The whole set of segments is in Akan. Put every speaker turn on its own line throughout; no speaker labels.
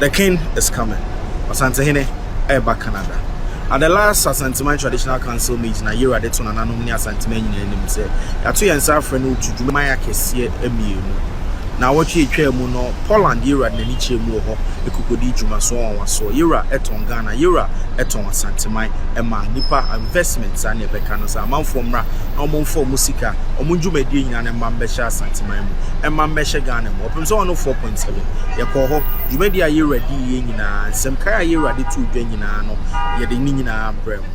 The king is coming. Ɔsantehene ɛreba Canada. At the last Asanteman Traditional Council meeting na Yewura de to nananom ne Asanteman nyinaa anim sɛ yɛato yɛn nsa afrɛ no to dwuman akɛseɛ mmienu. Naawɔtwe atwaa mu no, Poland Yewura de n'ani kyerɛ mu wɔ hɔ ekokodi dwumasoɔ nwanwasoɔ. Yewura ɛtɔn Ghana, Yewura ɛtɔn Asanteman ɛma nipa investment saa ne ɛbɛka no sɛ amanfoɔ mmra na wɔn mfa wɔn sika, wɔn dwumadie nyinaa no mma mbɛhyɛ Asanteman mu, ɛmma mbɛhyɛ Ghana mu. Ɔpem sɛ 104.7 yɛkɔɔ hɔ, dwumadie a Yewura dii yɛ nyinaa, nsɛmkae a Yewura de too dwa nyinaa no, yɛde ne nyinaa brɛ mo.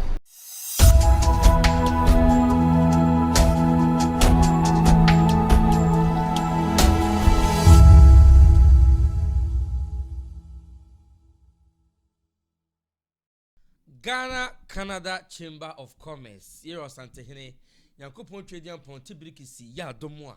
Ghana Canada Chamber of Commerce, yɛrɛ Ɔsantehene Nyankopɔn Twediampɔn Tibirikisi yɛ adom a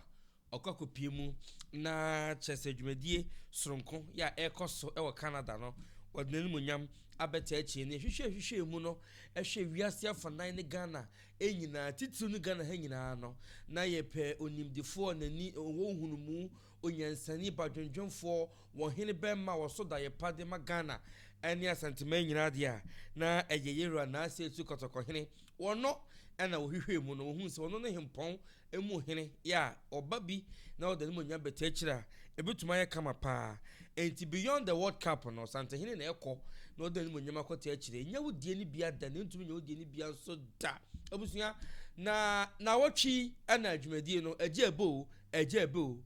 ɔkɔ akɔpie mu na kyerɛ sɛ dwumadie soronko yɛ a ɛrekɔ so wɔ Canada no, wɔde n'animonyam abɛta akyire. Ne hwehwɛ hwehwɛ mu no, ɛhwɛ wiase afanan ne Ghana nyinaa, titiriw ne Ghana ha nyinaa no, na yɛpɛ onimdifoɔ n'ani ɔwɔ nhunumu, onyansani, badwendwenfoɔ, wɔn hene bɛrima a wɔso da yɛ pa de ma Ghana ne Asanteman nyinaa deɛ a, na ɛyɛ Yewura Naase Atu Kɔtɔkɔhene. Wɔno ɛna wɔhwehwɛ mu no, wɔhunu sɛ ɔno ne hempɔn mu hene yɛ a ɔba bi na ɔde ne mu bɛtɛ akyire a ebitumi ayɛ kama paa. Enti beyond the World Cup no, Santehene na ɛkɔ na ɔde ne mu nyama kɔtɛ akyire. Nya wo die ne bia da na ntumi nya wo die ne bia nso da. Abusua, na nawɔtwe ɛna dwumadie no agya ebo o, agya ebo o,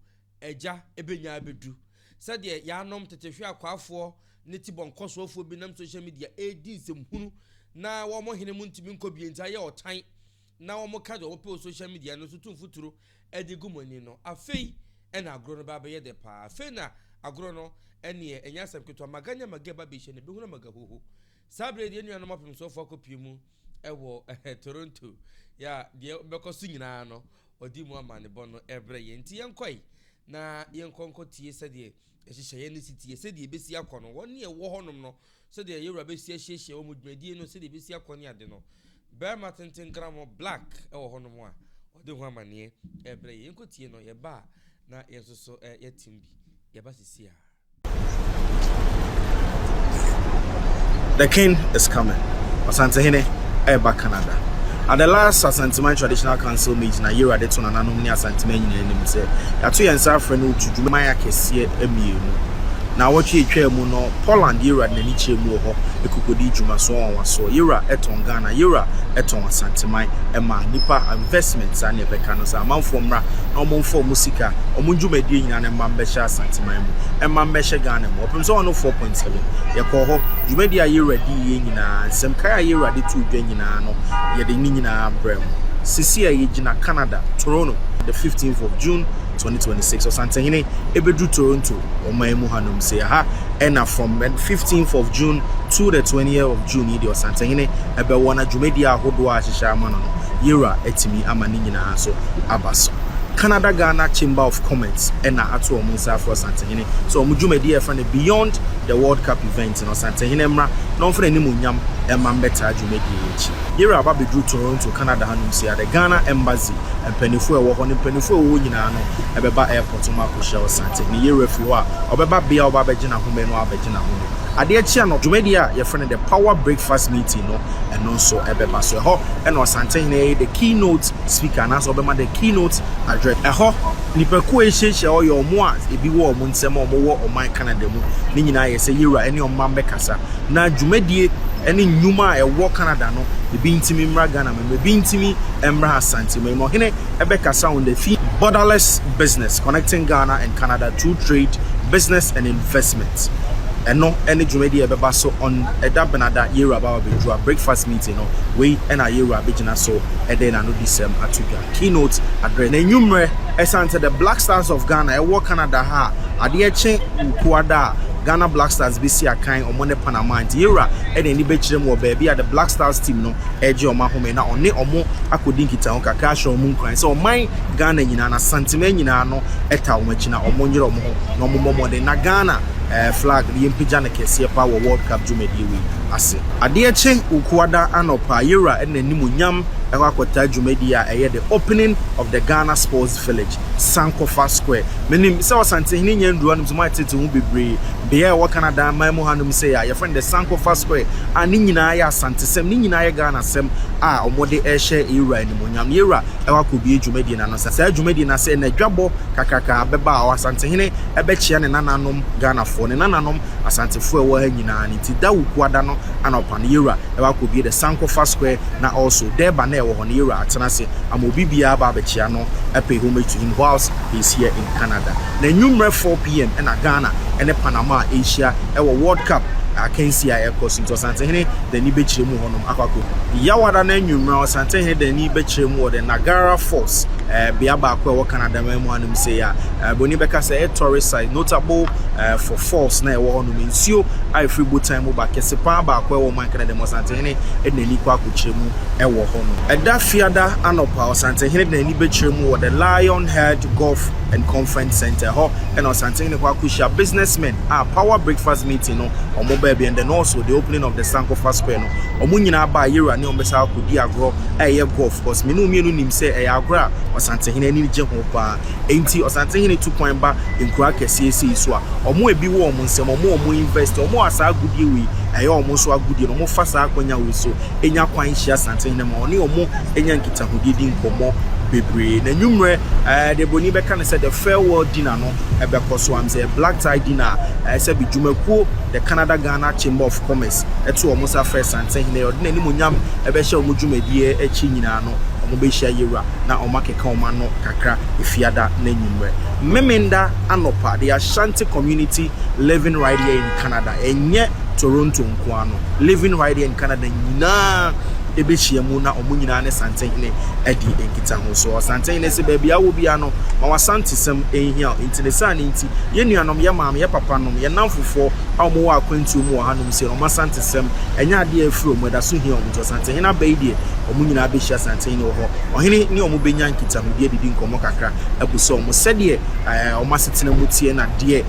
agya ebenya abedu sɛdeɛ yɛanom tetehwe akwaafoɔ ne ti bɔnkɔsoɔfoɔ bi nam social media edi nsɛmhunu na wɔn hene mu ntumi nkɔ bie, nti ayɛ ɔtan na wɔn ka deɛ wɔpɛ wɔ social media no so tu mfuturo de gu mu ani no. Afei ɛna agorɔ no ba abɛyɛ dɛ paa. Afei na agorɔ no ɛneɛ ɛnyɛ asɛm ketewa. Maga ne maga ba bɛhyɛ ne bɛhunu maga hoho. Saa berɛ deɛ nuanom apemsoɔfoɔ akɔpie mu ɛwɔ Toronto yɛ a deɛ bɛkɔ so nyinaa no, ɔde mu amanebɔ no ɛbrɛ yɛn. Nti yɛnkɔe na yɛnkɔ nkɔ tie sɛdeɛ ɛhyehyɛeɛ no si tie, sɛdeɛ ɛbɛsi akɔ no, wɔn ne ɛwɔ hɔnom no, sɛdeɛ yɛwura bɛsi ahyiahyia wɔn dwumadie no, sɛdeɛ ɛbɛsi akɔ ne ade no. Bɛrima tenten gramo black ɛwɔ hɔnom a ɔde ho amanneɛ ɛbrɛ yɛn. Yɛnkɔ tie no, yɛba a na yɛn nso so yɛtem bi yɛba sisi a.
The king is coming. Ɔsantehene ɛreba Canada. At the last Asanteman Traditional Council meeting na Yewura de to nananom ne Asanteman nyinaa anim sɛ yɛato yɛn nsa afrɛ no to dwuman akɛseɛ mmienu. Naawɔtwe atwaa mu no, Poland Yewura de n'ani kyerɛ mu wɔ hɔ ekokodi dwumasoɔ nwanwasoɔ. Yewura ɛtɔn Ghana, Yewura ɛtɔn Asanteman ɛma nipa investment saa ne ɛbɛka no sɛ amanfoɔ mmra na wɔn mfa wɔn sika, wɔn dwumadie nyinaa no mma mbɛhyɛ Asanteman mu, ɛmma mbɛhyɛ Ghana mu. Ɔpem sɛ 104.7 yɛkɔɔ hɔ, dwumadie a Yewura dii yɛ nyinaa, nsɛmkae a Yewura de too dwa nyinaa no, yɛde ne nyinaa brɛ mo. Sisi a yɛgyina Canada, Toronto, the 15th of June 2026, Ɔsantehene ɛbɛduru Toronto ɔman mu hanom sɛ ha ɛna from 15th of June to the 20th of June yi deɛ, Ɔsantehene ɛbɛwɔ na dwumadie ahodoɔ a ahyehyɛ ama no no, Yewura atumi ama ne nyinaa so aba so. Canada Ghana Chamber of Commerce ɛna ato wɔn nsa afrɛ Ɔsantehene so wɔn dwumadie a yɛfrɛ no Beyond the World Cup event no, Ɔsantehene mmra na ɔmfa n'anim onyam ɛma mbɛtaa dwumadie yi akyi. Yewura aba bɛduru Toronto, Canada hanom si a the Ghana Embassy mpanimfoɔ a ɛwɔ hɔ ne mpanimfoɔ a ɛwɔ hɔ nyinaa no ɛbɛba airport mu akɔhyia Ɔsantehene. Yewura firi hɔ a ɔbɛba bea a ɔba abɛgye n'ahome no abɛgye n'ahome. Adeɛ kyea no, dwumadie a yɛfrɛ no the Power Breakfast Meeting no, ɛno nso ɛbɛba so. Ɛhɔ ɛna Ɔsantehene yɛ the keynote speaker anaasɛ ɔbɛma the keynote address. Ɛhɔ nipakuo a ehyiahyia hɔ yɛ ɔmo a ebi wɔ ɔmo nsɛm a ɔmo wɔ ɔman Canada mu ne nyinaa, yɛ sɛ Yewura ɛne ɔmo mbɛkasa na dwumadie ɛne nnwuma a ɛwɔ Canada no ebi ntumi mmra Ghana mu, ebi ntumi mmra Asante mu. Ɔhene ɛbɛkasa on the theme "Borderless Business: Connecting Ghana and Canada Through Trade, Business and Investment". Ɛno ɛne dwumadie a ɛbɛba so on ɛda Benada. Yewura ba abɛduru a breakfast meeting no wei ɛna Yewura abɛgyina so ɛde n'ano di sɛm ato dwa, keynote address. Na enwummerɛ, ɛsan sɛ the Black Stars of Ghana ɛwɔ Canada ha a, adeɛ kye Wukuada a Ghana Black Stars bɛsi akan ɔmo ne Panama, nti Yewura ɛde ani bɛkyerɛ mu wɔ baabi a the Black Stars team no ɛregye ɔmo ahome na ɔne ɔmo akɔdi nkitaho kakra ahyɛ ɔmo nkuran sɛ ɔman Ghana nyinaa na Santeman nyinaa no ɛta wɔn akyi na ɔmo nyere ɔmo ho na ɔmo mmɔ mmɔden na Ghana flag no yɛmpagya no kɛseɛ paa wɔ World Cup dwumadie wei ase. Adeɛ kye Wukuada anɔpa, Yewura ɛde n'anim onyam ɛkɔ akɔtaa dwumadie a ɛyɛ the opening of the Ghana Sports Village, Sankofa Square. Menim sɛ Ɔsantehene nya nnuru hanom, so moatete ho bebree. Bea a ɛwɔ Canada man mu hanom sɛ a yɛfrɛ no the Sankofa Square a ne nyinaa yɛ Asantesɛm, ne nyinaa yɛ Ghana sɛm a wɔde ɛrehyɛ yɛwura animuonyam. Yɛwura ɛwɔ akɔbie dwumadie no ano. Saa dwumadie no ase na dwabɔ kakraka bɛba a Ɔsantehene ɛbɛkyia ne nananom Ghanafoɔ, ne nananom Asantefoɔ a ɛwɔ ha nyinaa no. Nti da Wukuada no anɔpa no, yɛwura ɛwɔ akɔbie the Sankofa Square na also durbar na ɛwɔ hɔ no, yɛwura atena ase ama obi biara ba abɛkyia no, pay homage to him whilst he is here in Canada. Na anwummerɛ 4 p.m. ɛna Ghana ɛne Panama a ɛrehyia ɛwɔ World Cup akansi a ɛkɔ so, nti Ɔsantehene d'ani bɛkyerɛ mu hɔnom akɔ akɔ. Yawada no anwummerɛ, Ɔsantehene d'ani bɛkyerɛ mu wɔ the Niagara Falls, bea baako a ɛwɔ Canada man mu hanom sɛ a boni bɛka sɛ ɛyɛ tourist site notable for falls na ɛwɔ hɔnom, nsuo a ɛfiri botan mu ba kɛse paa baako a ɛwɔ man Canada mu. Ɔsantehene de n'ani kɔ akɔkyerɛ mu ɛwɔ hɔnom. Ɛda Fiada anɔpa, Ɔsantehene de n'ani bɛkyerɛ mu wɔ the Lion Head Golf and Conference Center hɔ, ɛna Ɔsantehene kɔ akɔhyia businessmen a power breakfast meeting no ɔmo baabi, and then also the opening of the Sankofa Square no, ɔmo nyinaa ba yɛwura ne ɔmo bɛsa akɔdi agorɔ a ɛyɛ golf, cause mene mmienu nim sɛ ɛyɛ agorɔ a Ɔsantehene ani gye ho paa. Enti Ɔsantehene tu kwan ba nkura kɛseɛ sei so a, ɔmo ebi wɔ ɔmo nsɛm, ɔmo invest, ɔmo a saa agodie wei ɛyɛ ɔmo nso agodie no, ɔmo fa saa akɔnya wei so enya kwan hyia Asantehene ma ɔne ɔmo enya nkitahodie, di nkɔmmɔ bebree. Na nwummerɛ de broni bɛka no sɛ the farewell dinner no ɛbɛkɔ so am sɛ black tie dinner sɛ bi dwumakuo the Canada Ghana Chamber of Commerce ɛto ɔmo nsa frɛ Santehene, ɔde n'animonyam ɛbɛhyɛ ɔmo dwumadie akyi nyinaa no, ɔmo bɛhyia yɛwura na ɔmo akeka ɔmo ano kakra Efiada n'anwummerɛ. Memenda anɔpa, the Ashanti community living right here in Canada, ɛnyɛ Toronto nko ano, living right here in Canada nyinaa ɛbɛhyia mu na ɔmo nyinaa ne Santehene adi nkitaho so. Ɔsantehene sɛ baabi a wɔ bia no ma wasantesɛm ɛnhia. Nti ne saa ne nti yɛn nuanom, yɛ maame, yɛ papa nom, yɛ namfofoɔ a ɔmo wɔ akwantuo mu wɔ hanom sɛ ɔmo asantesɛm ɛnyɛ adeɛ afiri ɔmo, ɛda so hia ɔmo. Nti Ɔsantehene aba yi deɛ, ɔmo nyinaa bɛhyia Santehene wɔ hɔ. Ɔhene ne ɔmo bɛnya nkitahodie, adidi nkɔmmɔ kakra, abu sɛ ɔmo sɛdeɛ ɔmo asetena mu teɛ na deɛ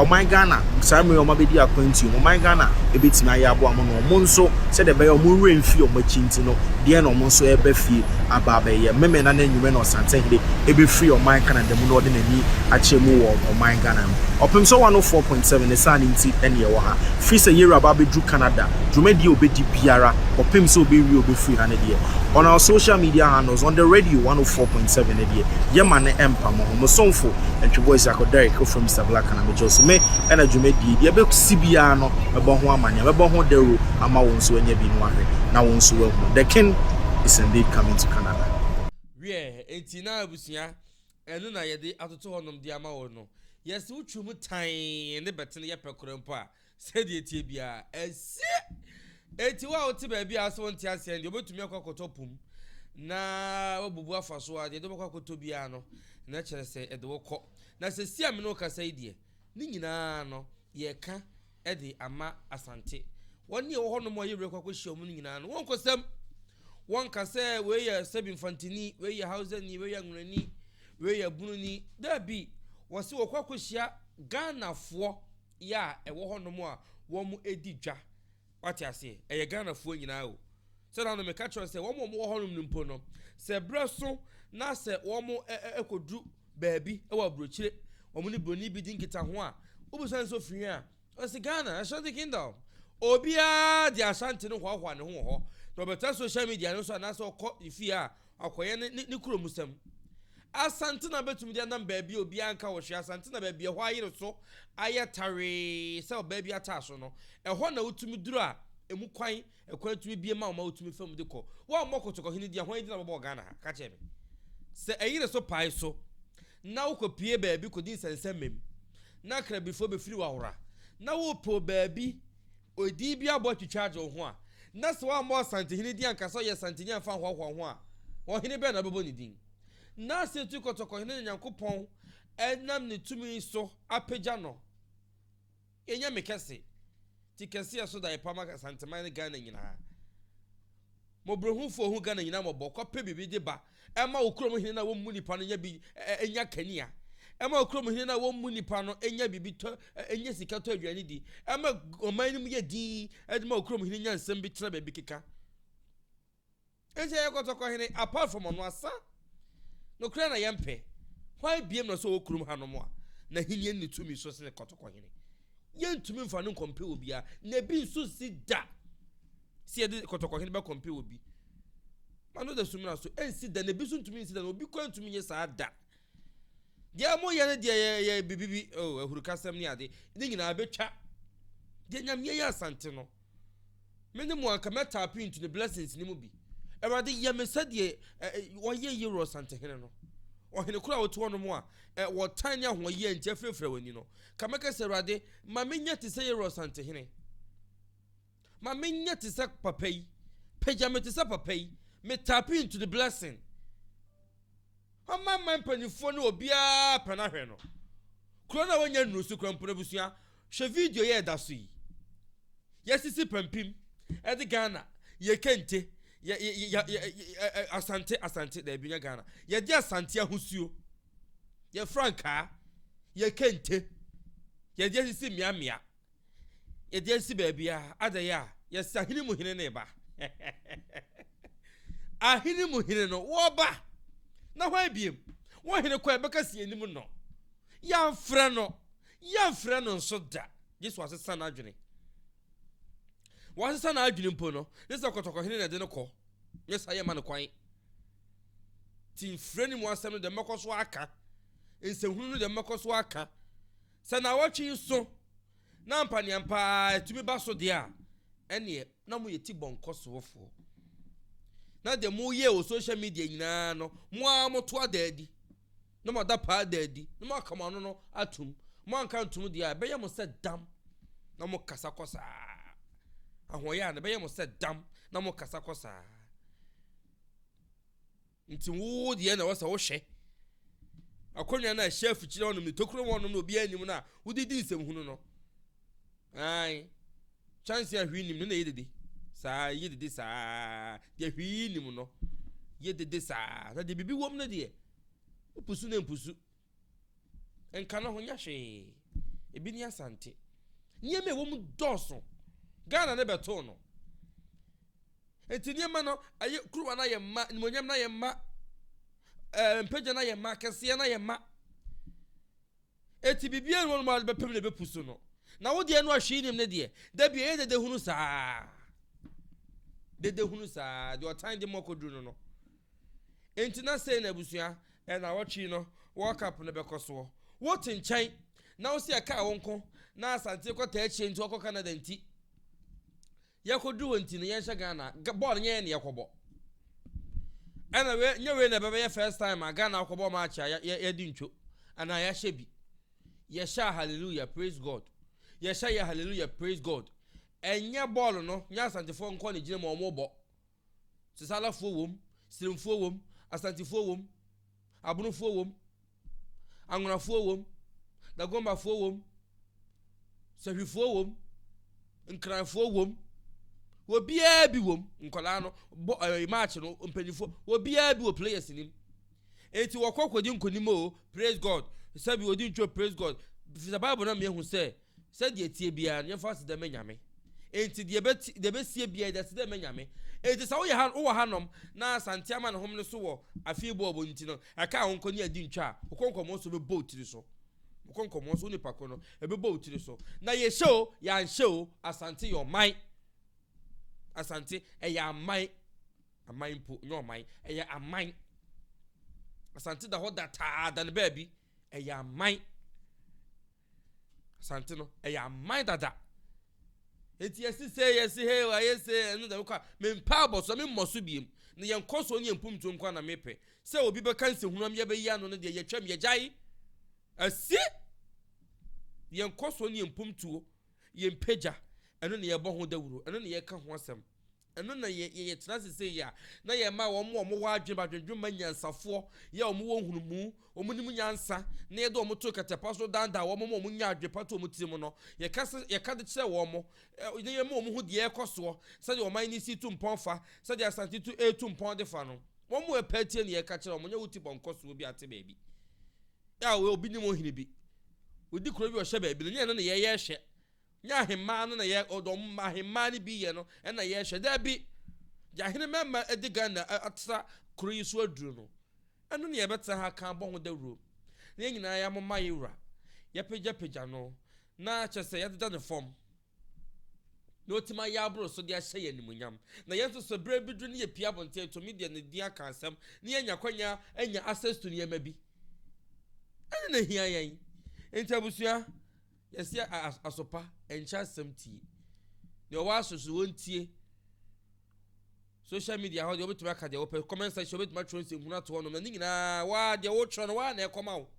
ɔman Ghana saa mmerɛ ɔmo abɛdi akwantuo mu, ɔman Ghana ebɛtumi ayɛ aboa mo no, ɔmo nso sɛdeɛ ɛbɛyɛ ɔmo werɛ mfi ɔmo akyi nti no, deɛ na ɔmo nso ɛbɛ fie aba abɛyɛ. Mmɛmɛ na n'anwummerɛ na Ɔsantehene ebɛfiri ɔman Canada mu na ɔde n'ani akyerɛ mu wɔ ɔman Ghana mu. Ɔpem sɛ 104.7 ne saa ne nti ɛne ɛwɔ ha firi sɛ yɛwura aba abɛduru Canada, dwumadie a obɛdi biara ɔpem sɛ obɛwie obɛfiri ha no deɛ, on our social media handles, on the radio 104.7 ne deɛ, yɛma ne ɛmpa mo ho. Mo somfo Ntwebɔ Isako Derek from Mr Black na megye so me ɛna dwumadie deɛ ɛbɛsi biara no, mɛbɔ ho amanneɛ, mɛbɔ ho dawuro ama wo nso anya bi no ahwɛ na wo nso wahu. The king is indeed coming to Canada.
Wiɛ, enti na abusua, ɛno na yɛde atoto hɔnom de ama wɔ no. Yɛsɛ wotwa mu tan ne bɛtene yɛ pɛ korɔ mpo a, sɛdeɛ tie biara ɛsi eti wo a wote baabi a sɛ wonte aseɛ deɛ, wobɛtumi akɔ akɔtɔ pum na wabubu afa so a, deɛ de wobɛkɔ akɔtɔ biara no na kyerɛ sɛ ɛde wo kɔ. Na sɛ si a me ne wo kasa yi deɛ, ne nyinaa no yɛka ɛde ama Asante wɔn ne ɛwɔ hɔnom a yɛwura kɔ akɔhyia wɔn no nyinaa no, wɔn nkɔsɛm wɔn ka sɛ wei yɛ sɛbi Mfantini, wei yɛ Hausani, wei yɛ Nwurani, wei yɛ Bununi. Daabi, wɔsi wɔkɔ akɔhyia Ghanafoɔ yɛ a ɛwɔ hɔnom a wɔn edi dwa. Wate aseɛ? Ɛyɛ Ghanafoɔ nyinaa o. Sɛdeɛ ano meka kyerɛ sɛ wɔn a wɔwɔ hɔnom no mpo no, sɛ berɛ so na sɛ wɔn ɛkɔduru baabi ɛwɔ aburokyire, wɔn ne buroni bi di nkitaho a, wobisa nso firi a ɔsi Ghana, Ashanti Kingdom. Obiara de Ashanti no hoahoa ne ho wɔ hɔ na ɔbɛta social media no so anaasɛ ɔkɔ ne fie a akɔyɛ ne kurom sɛm. Asante na bɛtumi de anam baabi a obiara nka wɔ hwɛ. Asante na baabi ɛhɔ ayere so ayɛ taree sɛ ɔbaa bi ataa so no, ɛhɔ na wotumi duru a emu kwan ɛkwan tumi bie ma ɔma wotumi fam de kɔ. Wɔn a wɔn kɔtɔkɔhene di ahɔn di na wɔbɔ Ghana ha ka kyerɛ me sɛ ɛyere so pae so na wokɔ pie baabi kɔdi nsɛnsɛm mɛm na krabifoɔ bɛfiri wahora na wopɛ baabi odin bi abɔ atwitwa agye wo ho a, na sɛ woammɔ Asantehene din ankasa ɔyɛ Asantehene amfa ahoahoa ho a, ɔhene bɛn na wobɛbɔ ne din? Na asɛntu Kɔtɔkɔhene ne Nyankopɔn ɛnam ne tumi so apagya no, ɛnya me kɛse ti kɛseɛ so da yɛpam Asanteman ne Ghana nyinaa. Mmɔborɔhufoɔ hu Ghana nyinaa mmɔbɔ, kɔpɛ biribi de ba ɛma wo kurom hene na wɔmmu nipa no nya bi ɛnya kanea, ɛma wo kurom hene na wɔmmu nipa no nya biribi tɔ, ɛnya sika tɔ aduane di, ɛma ɔman no mu yɛ din, ɛde ma wo kurom hene nya nsɛm bi tena baabi keka. Nti ɛyɛ kɔtɔkɔhene apart from ɔno asa. Nokorɛ na yɛmpɛ. Hwan biem na ɔsɛ ɔwɔ kurom hanom a n'ahennie ne ne tumi so sene kɔtɔkɔhene? Yɛntumi mfa no nkɔmpɛ obiara, na ebi nso nsi da sɛ yɛde kɔtɔkɔhene bɛkɔmpɛ obi. Ma no da sumina so, ɛnsi da, na ebi nso ntumi nsi da, na obi koraa ntumi nyɛ saa da. Deɛ moyɛ no deɛ yɛ yɛ bibi bi, oh, ahurukasɛm ne ade, ne nyinaa bɛtwa. Deɛ Nyame yɛ Asante no, Me ne mo anka mɛ tap into ne blessings no mu bi. Awurade yɛ me sɛdeɛ wɔyɛ Yeru Ɔsantehene no. Ɔhene koro a wote hɔnom a wɔtan ne ahoɔyea nti afirafira w'ani no. Ka mɛka sɛ Awurade ma menyɛ te sɛ Yeru Ɔsantehene. Ma menyɛ te sɛ papa yi. Pagya me te sɛ papa yi. Me tap into the blessing. Ɔma mpanimfoɔ ne obiara pɛ no ahwɛ no. Kuro no a wɔnya nnuru so kura mpo no abusua Hwɛ video yi a ɛda so yi. Yɛasisi pampim de Ghana, yɛ kente, yɛ yɛ yɛ yɛ Asante Asante daabi nyɛ Ghana. Yɛde Asante ahosuo, yɛ frankaa, yɛ kente, yɛde asisi mmeammea, yɛde asi baabiara adɛyɛ a yɛsɛ ahene mu hene ne ba. Ahene mu hene no wɔba na hwan biem? Wɔn hene kɔ ɛbɛka si anim no. Yɛamfrɛ no. Yɛmfrɛ no nso da, gye sɛ wasesa n'adwene. Wasesa n'adwene mpo no, ne sɛ kɔtɔkɔhene na ɛde no kɔ, nyɛ saa yɛma no kwan. Ti mfrɛ no mu asɛm no deɛ mɛkɔ so aka, nsɛmhunu no deɛ mɛkɔ so aka. Sɛ naawɔtwe yi so na ampaneampa ara ɛtumi ba so deɛ a, ɛneɛ na moyɛ ti bɔnkɔsoɔfoɔ. Na deɛ moyɛ wɔ social media nyinaa no, mo ara moto ada adi. na moada paa ada adi, na moaka mo ano no atom. Moanka antom deɛ a, ɛbɛyɛ mo sɛ dam na mokasa kɔ saa. Ahoɔyɛ a, na ɛbɛyɛ mo sɛ dam na mokasa kɔ saa. Nti wo deɛ na ɛwɔ sɛ wohwɛ akonnwa no a ɛhyɛ afikyire hɔnom ne tokuro hɔnom na obiara anim no a wode di nsɛmhunu no. Ae, kyɛnse a hwee nim no na ɛyɛ dede saa, ɛyɛ dede saa. Deɛ hwee nim no yɛ dede saa. Na deɛ biribi wom no deɛ, wopusu na mpusu. Nka no ho nyɛ hwee. Ebi ne Asante. Nneɛma ɛwɔ mu dɔɔso. Ghana ne bɛtoo no. Nti nneɛma no, ɛyɛ kuruwa no ayɛ mma, nimonyam no ayɛ mma, ɛɛ mpagya no ayɛ mma, kɛseɛ no ayɛ mma. Enti biribiara nni hɔnom a wode bɛpem na ɛbɛpu so no. Na wo deɛ no a hwee nnim no deɛ, da bi ɛyɛ dede hunu saa. Dede hunu saa, deɛ ɔtan de mu akɔduru no no. Enti na sei na abusua, nnawɔtwe no, World Cup no bɛkɔ soɔ. Wote nkyɛn na wo se ɛkaa wo nko na Asante kɔtaa akyire nti wɔkɔ Canada nti. Yɛkɔduru hɔ nti no yɛnhyɛ Ghana bɔɔl no nyɛ yɛn na yɛkɔbɔ. Ɛna wei nyɛ wei na ɛbɛbɛyɛ first time a Ghana akɔbɔ match a yɛdi ntwo anaa yɛahyɛ bi. Yɛhyɛ a hallelujah praise God. Yɛhyɛ yɛ hallelujah praise God. Ɛnyɛ bɔɔl no nyɛ Asantefoɔ nkɔ ne gyina mu a wɔbɔ. Sesalafoɔ wom, Sirimfoɔ wom, Asantefoɔ wom, Abonofoɔ wom, Anwonafoɔ wom, Dagombafoɔ wom, Sahwifoɔ wom, Nkranfoɔ wom, obiara bi wom, nkwadaa no bɔ ɛɛ eh, match no mpanyinfoɔ obiara bi wɔ players nim. Eti wɔkɔ kɔdi nkonim o, praise God, sɛbi odi ntwo praise God. Fisɛ Bible na mmiɛhu sɛ Sɛdeɛ ɛteɛ biara no, yɛmfa aseda mma Nyame. Enti deɛ ɛbɛti, deɛ ɛbɛsie biara, yɛde aseda mma Nyame. Enti sɛ woyɛ ha, wowɔ hanom, na Asante ama ne homene so wɔ afei bɔɔlbɔ nti no, ɛka a wo nkɔ ne adi ntwa a, wo kɔnkɔmmɔ nso bɛbɔ wo tiri so. Wo kɔnkɔmmɔ nso, wo nipa ko no, ɛbɛbɔ wo tiri so. Na yɛhyɛ o, yɛanhyɛ o, Asante yɛ ɔman. Asante, ɛyɛ aman. Aman mpo, nyɛ ɔman, ɛyɛ aman. Asante da hɔ dataa, da ne baabi, ɛyɛ aman. Asante no ɛyɛ aman dada. Eti yɛsi sɛ yɛsi hei ayɛ sɛ ɛno dɛm kɔ a mempɛ abɔso memmɔ so biem na yɛn nkɔsoɔ ne yɛn mpomtuo nko na mepɛ sɛ obi bɛka nsɛhunu am yɛbɛyi ano no deɛ yɛtwam yɛgyae asi yɛn nkɔsoɔ ne yɛn mpomtuo yɛn mpagya ɛno na yɛbɔ ho dawuro ɛno na yɛka ho asɛm Ɛno na yɛ yɛ yɛtena ase sei a, na yɛma wɔn a wɔwɔ adwene badwendwemma nyansafoɔ, yɛ a wɔwɔ nhunumu, wɔnim nyansa, na yɛde wɔn to kɛtɛpa so daadaa wɔn ma wɔnya adwene pa to wɔn tirim no, yɛka sɛ yɛka de kyerɛ wɔn, na yɛma wɔn hu deɛ ɛrekɔ soɔ, sɛdeɛ ɔman no si tu mpɔn fa, sɛdeɛ Asante tu retu mpɔn de fa no. Wɔn a ɛpɛ atie na yɛka kyerɛ wɔn, nyɛ wo ti bɔnkɔsoɔ bi ate baabi a obi nim ɔhene bi, ɔdi kuro bi ɔhyɛ baabi no, nyɛ ɛno na yɛyɛ hwɛ. Nyɛ ahemmaa no na yɛ ɔdɔ ahemmaa no bi yɛ no ɛna yɛhwɛ. Dabi. Deɛ ahene mmarima de Ghana atra kuro yi so aduru no, ɛno ne yɛbɛtena ha ka abɔ ho dawuro. Na yɛn nyinaa yɛamoma yɛ wura, yɛpagyapagya no, na kyerɛ sɛ yɛdeda ne fam. Na ɔtumi ayɛ aboro so de ahyɛ yɛn animuonyam. Na yɛn nso sɛ berɛ bi duru ne yɛpie abɔnten atumi deɛ ne din aka asɛm na yɛanya kwanya anya access to nneɛma bi. Ɛne na hia yɛn. Nti abusua, yɛsi asopa, ɛnkyɛ asɛm tie. Deɛ ɔwɔ aso so wɔntie. Social media hɔ deɛ wobɛtumi aka deɛ wopɛ, comment section wobɛtumi atwerɛ nsɛmhunu ato hɔ nom, na ne nyinaa waa deɛ wotwerɛ no waa na ɛkɔma wo.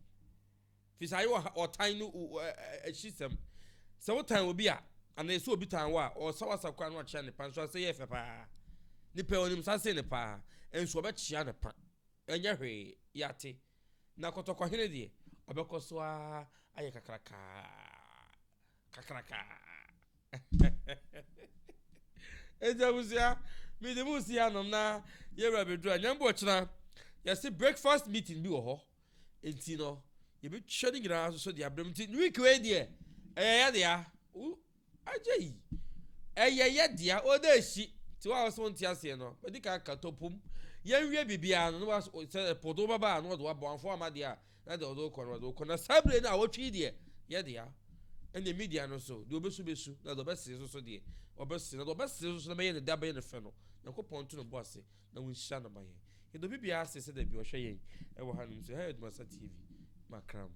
Firi sɛ ayɛ ɔtan no ahyisɛm. Sɛ wotan obi a, anaa ɛsɛ obi tan wo a, ɔsa wasa koraa na wakyea ne pa, nso asɛ yɛ fɛ paa. Nipa onim sa se ne paa, nso ɔbɛkyea ne pa. Ɛnyɛ hwee, yɛate. Na kɔtɔkɔhene deɛ, ɔbɛkɔ so ara ayɛ kakrakaa. Kakrakaa. Enti abusua, mede mu si hanom na yɛwura bɛduru a, nyambo ɔkyena, yɛse breakfast meeting bi wɔ hɔ. Enti no, yɛbɛtwa ne nyinaa nso so de abrɛ mu. Nti week wei deɛ, ɛyɛ yɛ dea. Agye yi, ɛyɛ yɛ dea. Ɔda ahyi. Nti wa sɛ wonte aseɛ no, madi kan ka tɔpom. Yɛnwie biribiara no, na wa sɛ ɛpɔdo bɛba a, na wɔde wabɔ amfo ama deɛ a, na deɛ ɔde wokɔ no, ɔde wokɔ. Na saa bere no a wɔtwe yi deɛ, yɛ dea. Ɛnna media no so, deɛ ɔbɛsu bɛsu, na deɛ ɔbɛsere nso so deɛ, ɔbɛsere. Na deɛ ɔbɛsere nso so na bɛyɛ ne da bɛyɛ ne fɛ no, Nyankopɔn nto ne bo ase na wɔnhyira no ma yɛn. Yɛda obi biara ase sɛ dabi ɔhwɛ yɛn wɔ hanom nso. Ha yɛ Adwumasa TV. Makra mo.